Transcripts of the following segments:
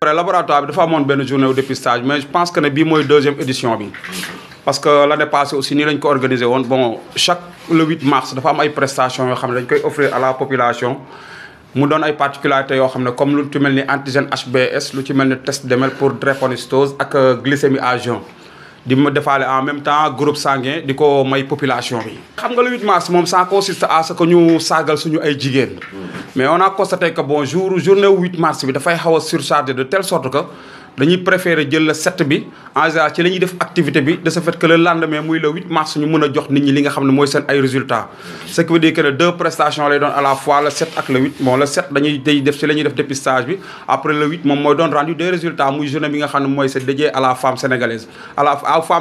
Le laboratoire dafa amone ben journée de dépistage mais je pense que ne bii mooy deuxième édition bi parce que l'année passée aussi nii lañ ko organisé woon bon chaque le 8 mars dafa am ay prestations yoo xam ne dañ koy offrir à la population mu doon ay particularités yoo xam ne comme lu ci mel ni antigène HBS lu ci mel ni test DEMEL pour drépanocytose ak glycémie à jeun di ma defaale en même temps groupe sanguin di ko may population bi. xam nga le 8 mars moom ça consiste à ce que ñu saagal suñu ay jigéen mais on a constaté que bon journée 8 mars bi dafay xaw a surchargé de telle sorte que dañuy préférer jël le 7 bi en général ci la ñuy def activité bi de ce fait que le lendemain muy le 8 mars ñu mën a jox nit ñi li nga xam ne mooy seen ay résultats. Ce qui veut dire que deux prestations lay doon à la fois le 7 ak le 8 bon le 7 dañuy def ci la ñuy def dépistage bi après le 8 moom mooy doon rendu des résultats muy journée bi nga xam ne mooy c'est dédié à la femme sénégalaise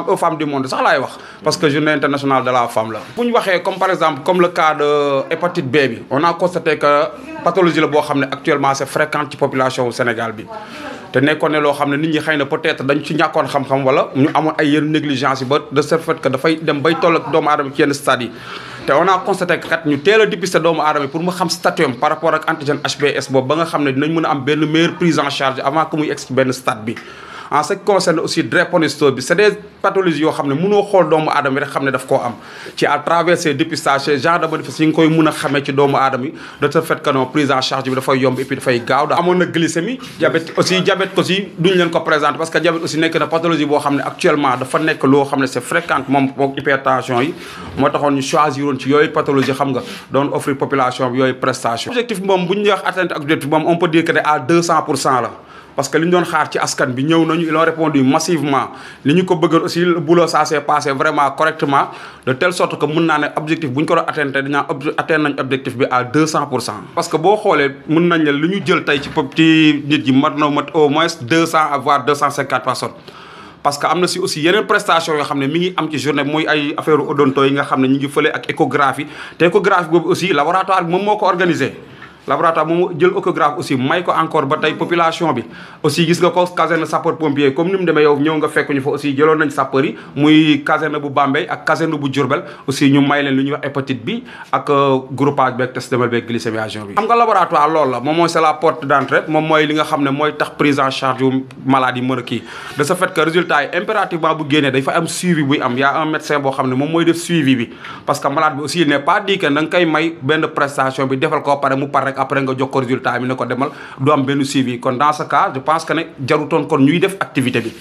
aux femmes du monde sax laay wax parce que journée internationale de la femme la. bu ñu waxee comme par exemple comme le cas de hépatite B bi on a constaté que pathologie la boo xam ne actuellement c'est fréquente ci population au Sénégal bi. te nekkoon ne loo xam ne nit ñi xëy na peut-être dañ ci ñàkkoon xam-xam wala ñu amoon ay yenn négligence yi ba de ce fait que dafay dem bay toll ak doomu aadama ci yenn stade yi te on a constaté que kat ñu teel a dépister doomu aadama pour mu xam statut am par rapport ak antigène HBS boobu ba nga xam ne dinañ mën a am benn meilleure prise en charge avant que muy egg ci benn stade bi. En ce qui concerne aussi drépanocytose bi c'est des pathologies yoo xam ne mënoo xool doomu aadama rek xam ne daf koo am ci à travers ces dépistages ces genre de manifestations yi nga koy mën a xamee ci doomu aadama yi de ce fait que non prise en charge bi dafay yomb et puis dafay gaaw da amoon na glycémie diabète aussi duñ leen ko présenter parce que diabète aussi nekk na pathologie boo xam ne actuellement dafa nekk loo xam ne c'est fréquente moom moom hypertension yi moo taxoon ñu choisir woon ci yooyu pathologie xam nga doon offrir population bi yooyu prestation objectif moom bu ñu wax atteinte ak objectif moom on peut dire que à 200% la parce que li ñu doon xaar ci askan bi ñëw nañu ils ont répondu massivement li ñu ko bëggoon aussi le boulot ça s'est passé vraiment correctement de telle sorte que mën naa ne objectif bu ñu ko doon atteindre dañaa atteindre nañ objectif bi à 200%. parce que boo xoolee mën nañ ne li ñu jël tey ci nit yi mat au moins 200 voire 250 personnes. parce que am na si aussi yeneen prestation yoo xam ne mi ngi am ci journée muy ay affaire odonto yi nga xam ne ñu ngi fële ak échographie te échographie boobu aussi laboratoire bi moom moo ko organisé. laboratoire moom jël échographe aussi may ko encore ba tey population bi aussi gis nga ko caserne sapeur pompier comme ni mu demee yow ñëw nga fekk ñu fa aussi jëloon nañ sapeur yi muy caserne bu Bambey ak caserne bu Diourbel aussi ñu may leen lu ñuy wax hépatite bi ak groupage beeg test DEMEL beeg glycémie à jeun bi. xam nga laboratoire loolu la moom mooy c'est la porte d'entrée moom mooy li nga xam ne mooy tax prise en charge yu maladie mën a kii de ce fait que résultat yi impérativement bu génnee day fa am suivi buy am y a un médecin boo xam ne moom mooy def suivi bi parce que malade bi aussi il n'est pas dit que da nga koy may benn prestation bi defal ko pare mu par après nga jox ko résultat bi ne ko demal du am benn suivi kon dans ce cas je pense que ne jarutoon kon ñuy def activité bi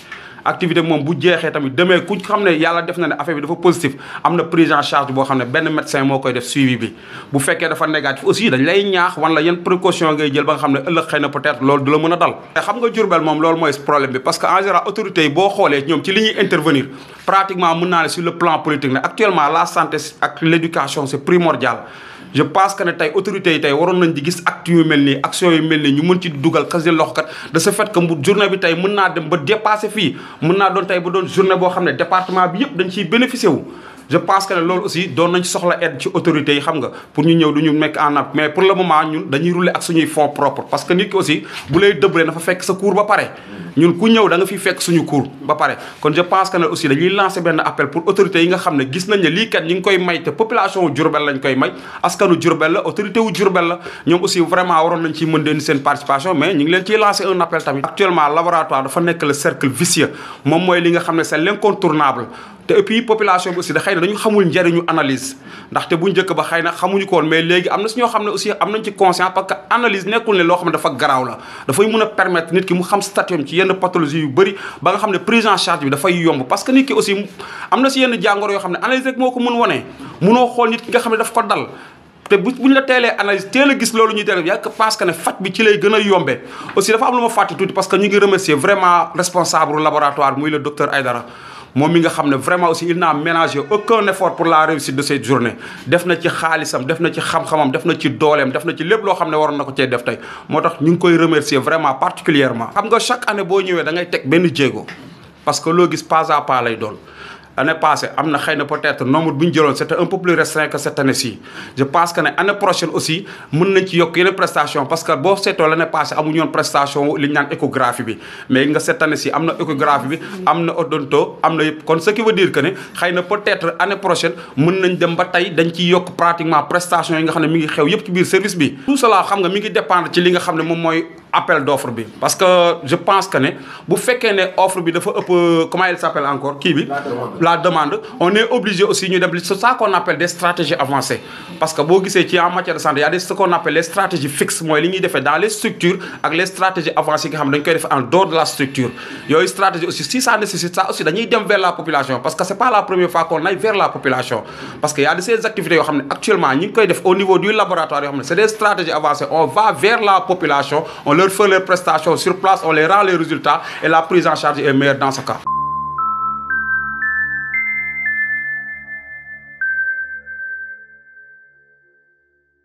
moom bu jeexee tamit demee ku xam ne yàlla def na ne affaire bi dafa positif am na prise en charge boo xam ne benn médecin moo koy def suivi bi bu fekkee dafa négatif aussi dañ lay ñaax wan la yan précaution ngay jël ba nga xam ne ëllëg xëy na peut-être loolu du la mën a dal te xam nga Diourbel moom loolu mooy problème bi parce que en général autorités yi boo xoolee ñoom ci li ñuy intervenir pratiquement mën naa ne sur le plan politique ne actuellement la santé ak l'éducation c'est primordial. Je pense que ne tey autorités yi tey waroon nañ di gis actes yu mel nii actions yu mel nii ñu mën ci dugal kasi loxo kat de ce fait que mu journée bi tey mën naa dem ba dépasser fii mën naa doon tey ba doon journée boo xam ne département bi yëpp dañ ciy bénéficier wu. je pense que ne loolu aussi doon nañ soxla aide ci autorités yi xam nga pour ñu ñëw du ñu nekk en app mais pour le moment ñun dañuy rouler ak suñuy fonds propres parce que nit ki aussi bu lay dëblee dafa fekk sa cours ba pare ñun ku ñëw da nga fi fekk suñu cours ba pare kon je pense que ne aussi dañuy lancer benn appel pour autorités yi nga xam ne gis nañ ne lii kat ñi ngi koy may te population wu Diourbel lañ koy may askanu Diourbel la autorité wu Diourbel la ñoom aussi vraiment waroon nañ ciy mën den seen participation mais ñu ngi leen ciy lancer un appel tamit actuellement laboratoire dafa nekk le cercle vicieux moom mooy li nga xam ne c'est l'incontournable te et puis population bi aussi da xëy na dañu xamul njëriñu analyse ndaxte bu njëkk ba xëy na xamuñu ko woon mais léegi am na si ñoo xam ne aussi am nañ ci conscience parce que analyse nekkul ne loo xam ne dafa garaaw la dafay mën a permettre nit ki mu xam statut ci yenn pathologie yu bëri ba nga xam ne prise en charge bi dafay yomb parce que nit ki aussi am na si yenn jàngoro yoo xam ne analyse rek moo ko mën wane mënoo xool nit ki nga xam ne daf ko dal te buñ la teelee analyse teel a gis loolu ñuy teel yaa pense que ne faj bi ci lay gën a yombee aussi dafa am lu ma fàtte tuuti parce que ñu ngi remercier vraiment responsable laboratoire muy le docteur Aïdara moom mi nga xam ne vraiment aussi il n'a ménagé aucun effort pour la réussite de cette journée def na ci xaalisam def na ci xam-xamam def na ci dooleem def na ci lépp loo xam ne waroon na ko cee def tey moo tax ñu ngi koy remercier vraiment particulièrement xam nga chaque année boo ñëwee da ngay teg benn jéego parce que loo gis pas à pas lay doon année passée am na xëy na peut-être nombre bi ñu jëloon c'était un peu plus restreint que cette année-ci je pense que ne année prochaine aussi mën nañ ci yokk yeneen prestation parce que boo seetoo l'année passée amuñu woon prestation li ñu naan échographie bi mais nga cette année-ci am na échographie bi am na odonto am na yëpp kon ce qui veut dire que ne xëy na peut-être année prochaine mën nañ dem ba tey dañ ciy yokk pratiquement prestation yi nga xam ne mi ngi xew yëpp ci biir service bi tout cela xam nga mi ngi dépendre ci li nga xam ne moom mooy appel d'offre bi parce que je pense que ne bu fekkee ne offre bi dafa ëpp comment il s'appelle encore kii bi la demande on est obligé aussi ñu dem c'est ça qu'on appelle des stratégies avancées parce que boo gisee ci en matière de santé y a des ce qu'on appelle les stratégies fixes mooy li ñuy defee dans les structures ak les stratégies avancées yi nga xam ne dañ koy def en dehors de la structure yooyu stratégie aussi si ça nécessite ça aussi dañuy dem vers la population parce que c'est pas la première fois qu'on aille vers la population parce que y a de ces activités yoo xam ne actuellement ñi ngi koy def au niveau du laboratoire yoo xam ne c'est des stratégies avancées on va vers la population on leur fait leurs prestations sur place, on les rend les résultats et la prise en charge est meilleure dans ce cas.